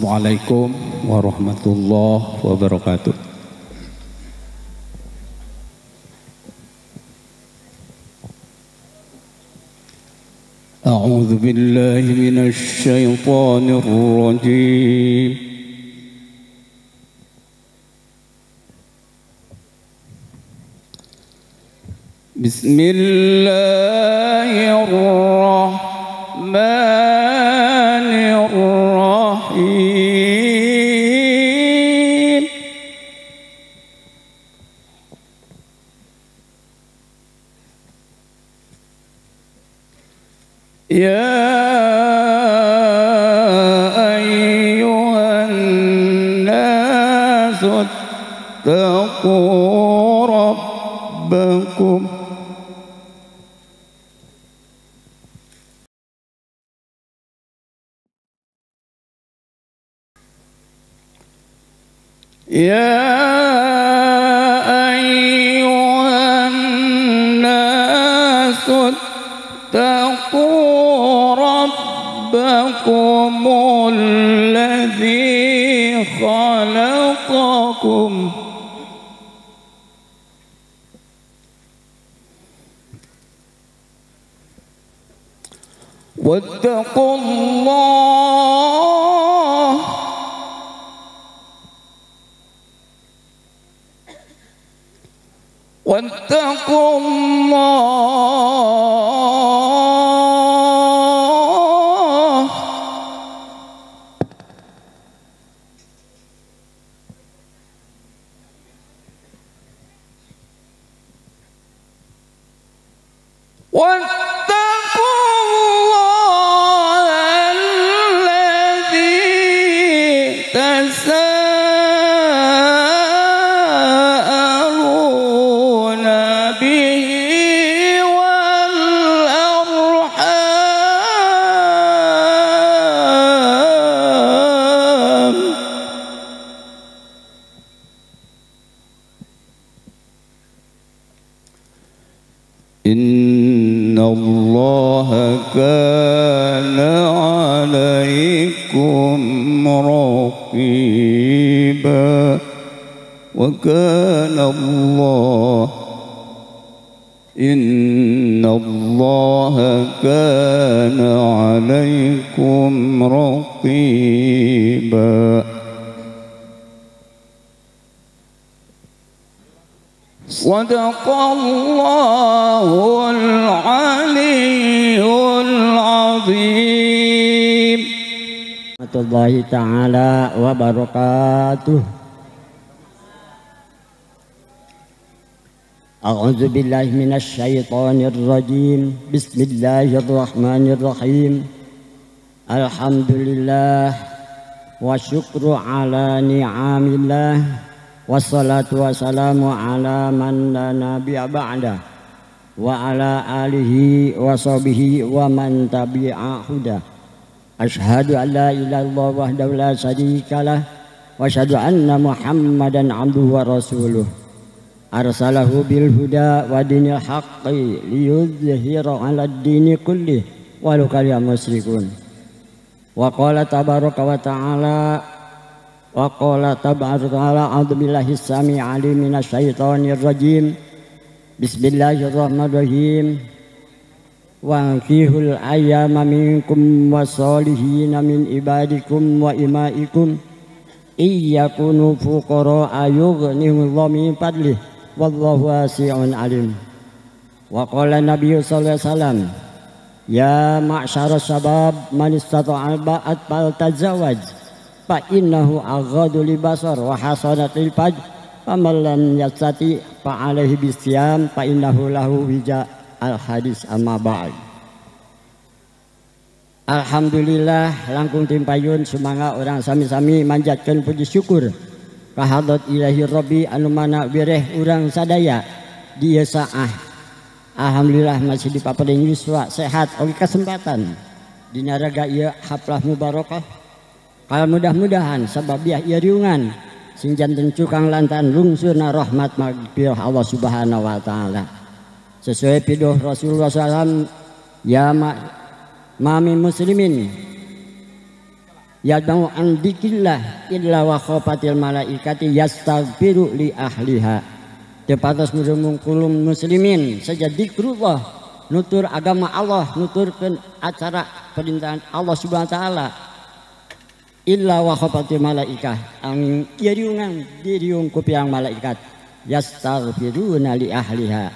Assalamualaikum warahmatullahi wabarakatuh. A'udzu billahi minasy syaithanir rajim. Bismillahirrahmanirrahim. Ya ayyuhan nasu ittaqu rabbakum. Ya ayyuhan nasu ittaqu rabbakumul ladzi khalaqakum wattaqullah wattaqullah wattaqullah alladzi tasaaluna bihi wal arham. Innallaha kana 'alaikum raqiba wa kana Allah innallaha kana 'alaikum raqiba. Sadaqallahul aliyyul azim. Warahmatullahi ta'ala wa barakatuh. A'udzu billahi minasy syaithanir rajim. Bismillahirrahmanirrahim. Alhamdulillah wa syukru ala ni'amillah. Wassalatu wassalamu ala man la nabiyya ba'da wa ala alihi wa sahbihi wa man tabi'a huda. Asyhadu an la ilaha illallah wahdahu la syarikalah wa asyhadu anna Muhammadan abduhu wa rasuluh. Arsalahu bil huda wa dinil haqqi liyudhhira 'ala ad-dini kullih walau karihal musyrikun. Wa qala tabaraka wa ta'ala wa qala tabaraka ta'ala a'udzu billahi samii'il 'aliim minasy syaithanir rajim. Bismillahirrahmanirrahim. Wankihul ayyama minkum wasolihina min ibadikum wa imaikum iyakunu fuqara yughnihimullahu min fadlih wallahu wasi'un alim. Wa qala nabiyyu sallallahu alaihi wasallam ya ma'syara syabab man istata'a al-ba'at faltazawwaj fa innahu aghadu libasar wa hasanatil fajr faman lam yastati fa alaihi bisyam fa innahu lahu wija. Al hadis amma ba'd. Alhamdulillah langkung timpayun sumangga orang sami-sami manjatkeun puji syukur ka hadrat ilahi rabbi anu mana wireh urang sadaya di ieu saah. Alhamdulillah masih dipaparin yuswa sehat oge kesempatan dina raga ieu haflah mubarakah. Kalau mudah-mudahan sababiah ieu riungan sing janten cukang lantaran lungsurna rahmat magfirah Allah Subhanahu wa taala. Sesuai piduh Rasulullah SAW, ya mami muslimin yadau an dzikrillah illa wa khafatil malaikati yastaghfiru li ahliha. Teu patos murung muslimin saja dzikrullah nutur agama Allah, nuturkeun acara perintahan Allah Subhanahu wa taala illa wa khafatil malaikah angin iriungan diriung ku piang malaikat yastaghfiruna li ahliha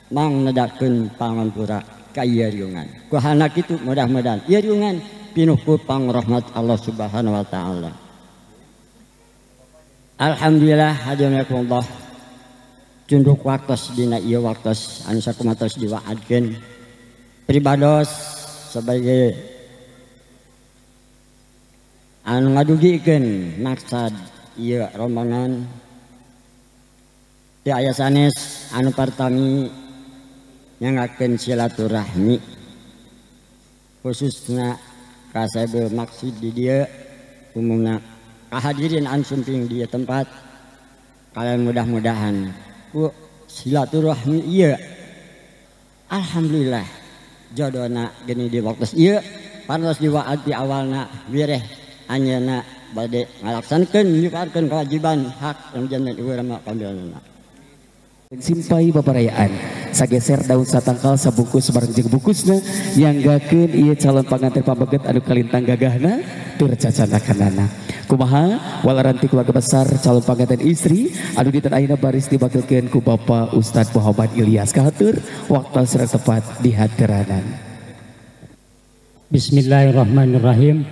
mang nedakeun pangampura ka iriungan. Ku hana kitu mudah-mudahan iriungan pinuh ku pangrahmat Allah Subhanahu wa taala. Alhamdulillah hadirin cunduk waktos dina ieu waktos anu sakumatos diwaadkeun pribados sebagai anu ngadugikeun maksad ieu rombongan teu aya sanes anu partami nyangakeun silaturahmi khususna ka saebul maksud di dieu umumna kahadirin anu sumping di ieu tempat kalian mudah-mudahan ku silaturahmi ieu alhamdulillah jodona geni di waktu ieu parantos diwaad di awalna wireh anjeunna bade ngalaksankeun nyukarkeun kewajiban hak anu janten urang kambilna. Simpai paparayaan sageser daun satangkal sabungkus bareng jeung bungkusna nyanggakeun ieu calon panganten pabeget anu kalintang gagahna tur cacanakanana. Kumaha walaranti keluarga besar calon panganten istri anu dinten ayeuna baris dibakilkeun ku Bapak Ustad Muhammad Ilyas kahatur waktu sareng tepat di hateranan. Bismillahirrahmanirrahim.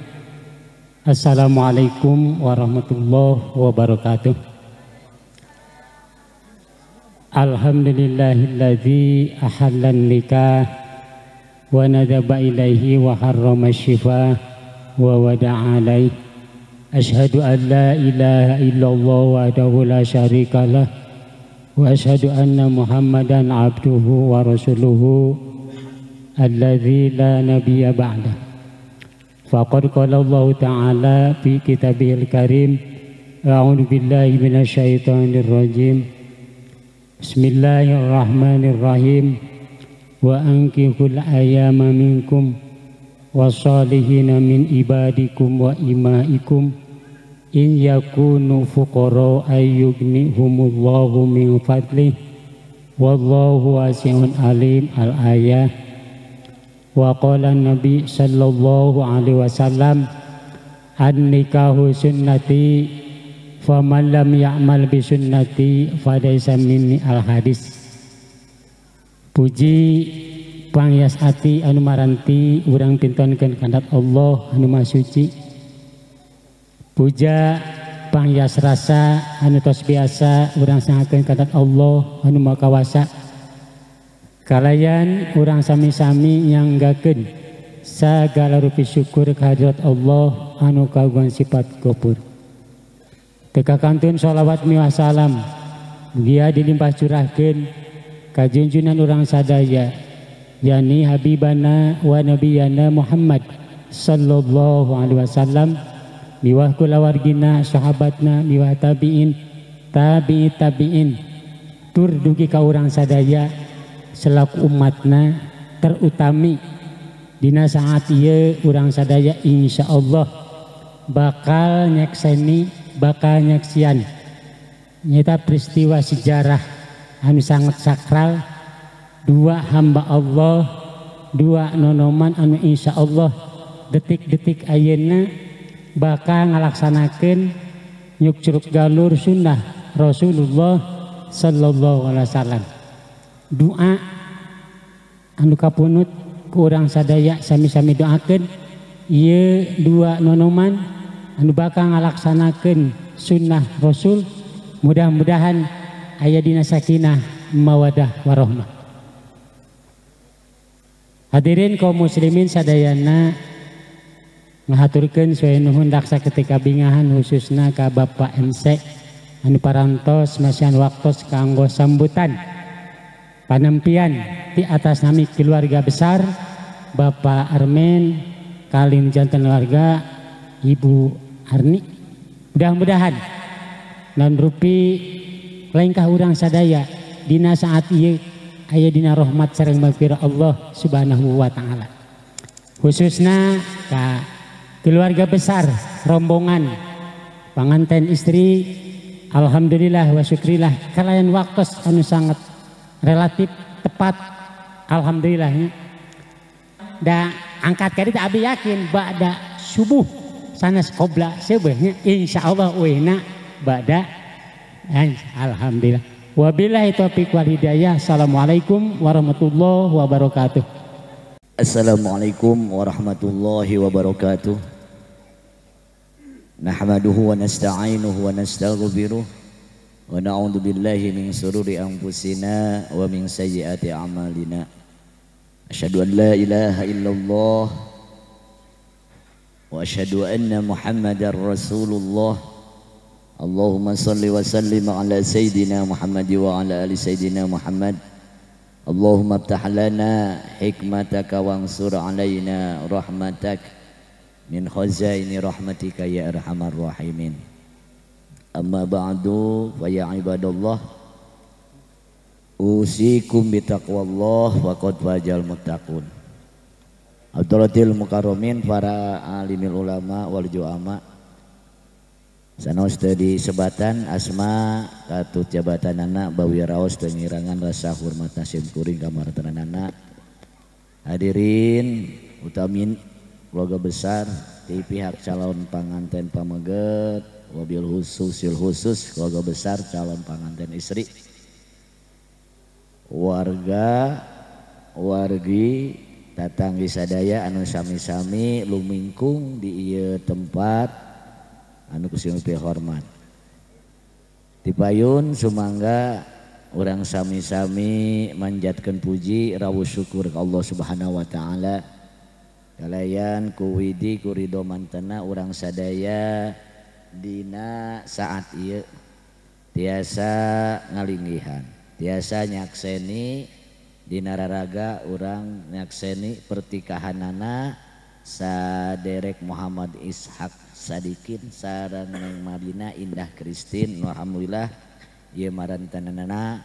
Assalamualaikum warahmatullahi wabarakatuh. Alhamdulillahilladzi ahallan nikah wa nadaba ilaihi wa harrama syifah wa wada'a alaihi. Asyhadu an la ilaha illallah wahdahu la syarikalah wa asyhadu anna Muhammadan abduhu wa rasuluhu alladzi la nabiyya ba'dah. Faqad qala Allah ta'ala fi kitabihil karim, a'udzu billahi minasyaitonir rajim. Bismillahirrahmanirrahim. Wa ankihul ayama minkum wasalihina min ibadikum wa imaikum in yakunu fuqara ayyughnihumullahu min fadlih wallahu wasi'un alim. Al-ayah. Wa qala Nabi sallallahu alaihi wasallam an-nikahu sunnati faman lam ya'mal bi sunnati falaysa minni. Al-hadis. Puji pangyas ati anu maranti urang pintonkeun kandat Allah anu maha suci. Puja pangyas rasa anu tos biasa urang sangakeun kandat Allah anu maha kawasa. Kalayan urang sami-sami nyanggakeun sagala rupi syukur kehadirat Allah anu kagungan sifat gopur. Teka kantun sholawat miwah salam mugia dilimpah curahkeun ka junjunan urang sadaya yani habibana wa nabiyana Muhammad sallallahu alaihi wasallam miwah kulawargina sahabatna miwah tabiin tabi'i tabiin tur dugi ka urang sadaya selaku umatna terutami dina saat ieu urang sadaya insyaallah bakal nyekseni bakal nyeksian nyata peristiwa sejarah anu sangat sakral dua hamba Allah dua nonoman anu insya Allah detik-detik ayeuna bakal ngalaksanakeun nyuk curug galur sunnah Rasulullah sallallahu alaihi wasallam. Doa anu kapunut ku urang sadaya sami-sami doakeun ieu dua nonoman anu bakal ngalaksanakeun sunnah Rasul mudah-mudahan aya dina sakinah mawadah warohmah. Hadirin kaum muslimin sadayana ngahaturkeun suwe nuhun daksa ketika bingahan khususna ka Bapak MC anu parantos masihan waktos kanggo sambutan panempian di atas nami keluarga besar Bapak Armen kalin jantan keluarga Ibu Arni. Mudah-mudahan non rupi lengkah urang sadaya dina saat ieu aya dina rahmat sareng magfirah Allah Subhanahu wa taala. Khususna ka Keluarga besar rombongan panganten istri alhamdulillah wa syukrillah kalayan waktu anu sangat relatif tepat alhamdulillahnya. Da angkat kali abdi yakin ba'da subuh sanes qobla subuhnya insyaallah uihna ba'da alhamdulillah. Wabillahi taufiq wal hidayah. Assalamualaikum warahmatullahi wabarakatuh. Assalamualaikum warahmatullahi wabarakatuh. Nahmaduhu wa nasta'inuhu wa nastaghfiruh wa na'udzu billahi min shururi anfusina wa min sayyiati a'malina. Asyhadu an la ilaha illallah wa asyhadu anna Muhammadar Rasulullah. Allahumma salli wa sallim ala sayyidina Muhammad wa ala ali sayyidina Muhammad. Allahumma aftah lana hikmataka wansur alaina rahmatak min khazaini rahmatika ya arhamar rahimin. Amma ba'du fa ya ibadallah, usikum bitaqwallah wa qad fajal muttaqun. Abdulatil mukarramin, para alimil ulama wal juama, sanos teu disebatan asma katut jabatanana bawi raos teu ngirangan rasa hormat sim kuring ka marantenanana. Hadirin utamin keluarga besar di pihak calon panganten pameget, wabil khususil khusus keluarga besar calon panganten istri, warga wargi tatanggi sadaya anu sami-sami lumingkung di ieu tempat anu kusim hormat. Tipayun sumangga urang sami-sami manjatkeun puji rawuh syukur ka Allah Subhanahu wa taala. Kalayan ku widi ku ridho mantena urang sadaya dina saat ieu tiasa ngalinggihan, tiasa nyakseni dina raraga urang nyakseni pertikahanana saderek Muhammad Ishak Sadikin sareng Neng Marina Indah Kristin. Alhamdulillah ieu marantenanana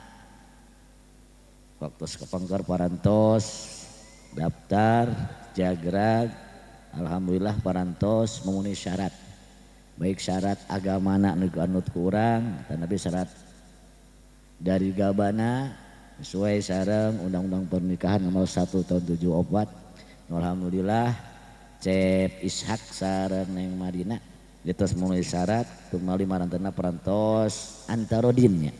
waktu kepengker parantos daftar jagrag, alhamdulillah parantos memenuhi syarat, baik syarat agamana nu anut ku urang tanapi syarat dari gabana sesuai sareng undang-undang pernikahan nomor 1 tahun 74. Alhamdulillah Cep Ishak sareng Neng Marina ditos memenuhi syarat tumali marantena parantos antarodinnya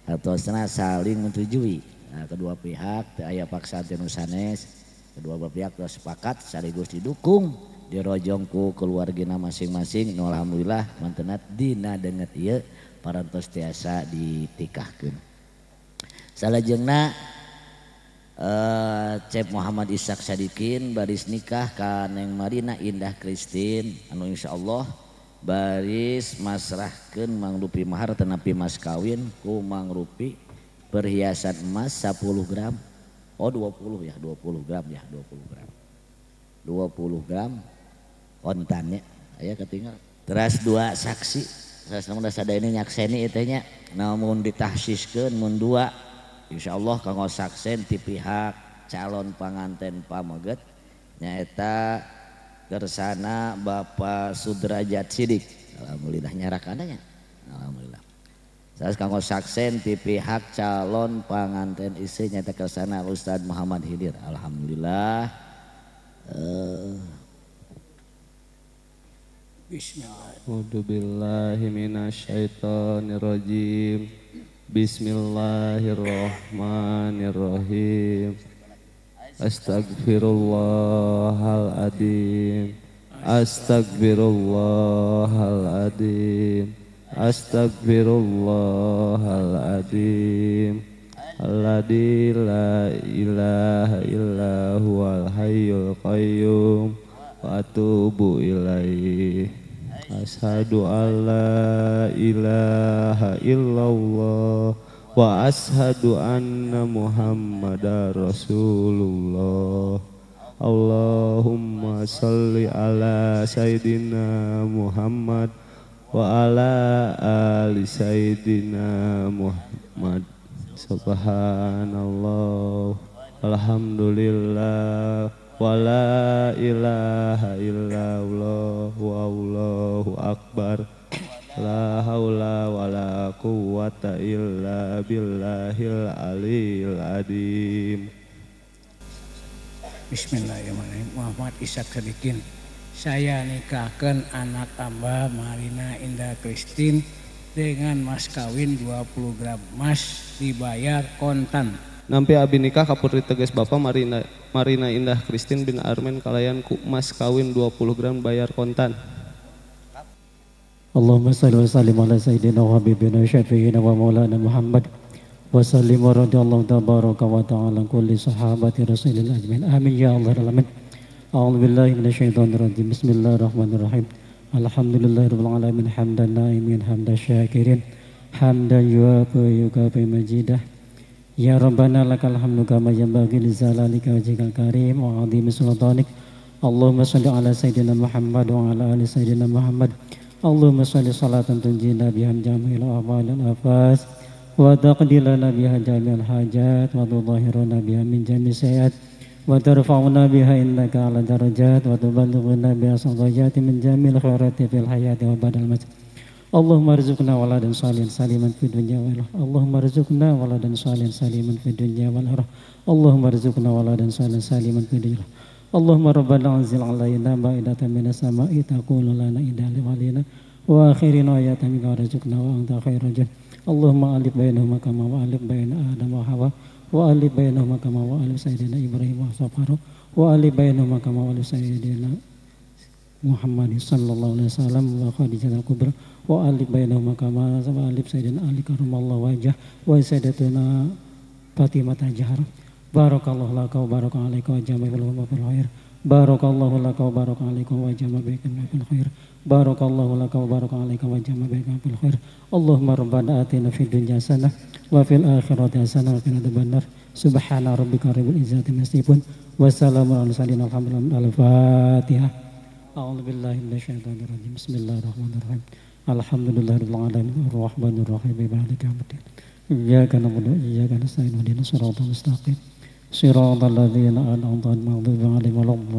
atosna saling menyetujui. Nah, kedua pihak teu aya paksaan teu nu sanes, kedua belah pihak telah sepakat sekaligus didukung dirojong ku keluargina masing-masing. Alhamdulillah mantena dina denget ieu parantos tiasa ditikahkeun. Salajengna Cep Muhammad Ishak Sadikin baris nikah ka Neng Marina Indah Kristin anu insyaallah baris masrahkeun mangrupi mahar tenapi mas kawin ku mangrupi perhiasan emas 10 gram. Oh 20 ya, 20 gram ya, 20 gram. 20 gram kontannya aya ketinggal. Teras dua saksi, sanes sadayana nyakseni ieu teh nya, namun ditahsiskeun mun dua insyaallah kanggo saksen ti pihak calon panganten pameget nyaeta kersana Bapak Sudrajat Sidik. Alhamdulillah nyarakana nya. Alhamdulillah. Sanes kanggo saksen ti pihak calon panganten istri nyaeta kersana Ustaz Muhammad Hidir. Alhamdulillah. Bismillah. A'udzubillahi minasyaitonirrajim. Bismillahirrahmanirrahim. Astagfirullahaladzim. Astagfirullahaladzim. Astagfirullahaladzim. Alladzi la ilaha illa huwal hayyul qayyum wa atubu ilaih. Asyhadu an la ilaha illallah wa asyhadu anna Muhammadar Rasulullah. Allahumma sholli ala sayyidina Muhammad wa ala ali sayyidina Muhammad. Subhanallah, alhamdulillah, Wa la ilaha illallah wallahu akbar. La haula wala quwwata illa billahil aliyil azim. Bismillahirrahmanirrahim. Muhammad Ishak Sadikin. Saya nikahkan anak hamba Marina Indah Christine dengan mas kawin 20 gram emas dibayar kontan. Nampi abi nikah ka putri teges Bapak Marina Indah Christine bin Armen kalayan ku mas kawin 20 gram bayar kontan. Allahumma salli wa sallim ala sayyidina wa habibina syafi'ina wa maulana Muhammad wa sallim wa radiyallahu tabaraka wa ta'ala kulli sahabati rasulillah ajmain. Amin ya Allah alamin. A'udzu billahi minasyaitonir rajim. Bismillahirrahmanirrahim. Alhamdulillahirabbil alamin hamdan naimin hamdan syakirin hamdan yuwafi yukafi majidah. Ya Rabbana lakal hamdu kama yanbaghi li jalalika wajhikal karim wa 'azimi sultanik. Allahumma shalli ala sayyidina Muhammad wa ala ali sayyidina Muhammad. Allahumma shalli salatan tunjina biha jami'il ahwal wal afas wa taqdi lana biha jami'al hajat wa tudahhiruna biha min jami' sayiat wa tarfa'una biha innaka ala darajat wa tuballighuna biha sadajati min jami'il khairati fil hayati wa ba'dal maut. Allahumma arzuqna waladan salihan saliman fid dunya wal akhirah. Allahumma arzuqna waladan salihan saliman fid dunya wal akhirah. Allahumma arzuqna waladan salihan saliman fid dunya. Allahumma rabbana anzil alaina ma'idatan minas sama'i taqulu lana inda walina wa akhirina ayatan minka warzuqna wa anta khairul raziqin. Allahumma alif bainahuma kama wa alif baina Adam wa Hawa wa alif bainahuma kama wa alif sayyidina Ibrahim wa Safar wa alif bainahuma kama wa alif sayyidina Muhammad sallallahu alaihi wasallam wa Khadijah al-Kubra wa alif bainahuma kama wa alif sayyidina Ali karamallahu wajah wa sayyidatuna Fatimah Zahra. Barakallahu laka wa baraka alaika wa jama'a bil khair. Barakallahu laka wa baraka alaika wa jama'a bil khair. Barakallahu laka wa baraka alaika wa jama'a bil khair. Allahumma rabbana atina fid dunya hasanah wa fil akhirati hasanah wa qina adzabannar. Subhana rabbika rabbil izzati amma yasifun wa salamun alal mursalin walhamdulillahi al-Fatihah. A'udzu billahi minasyaitonir rajim. Bismillahirrahmanirrahim. Alhamdulillahirabbil alamin arrahmanir rahim maliki yaumiddin. Iyyaka na'budu wa iyyaka nasta'in ihdinas siratal mustaqim. Siratal ladzina an'amta 'alaihim ghairil maghdubi 'alaihim waladdallin.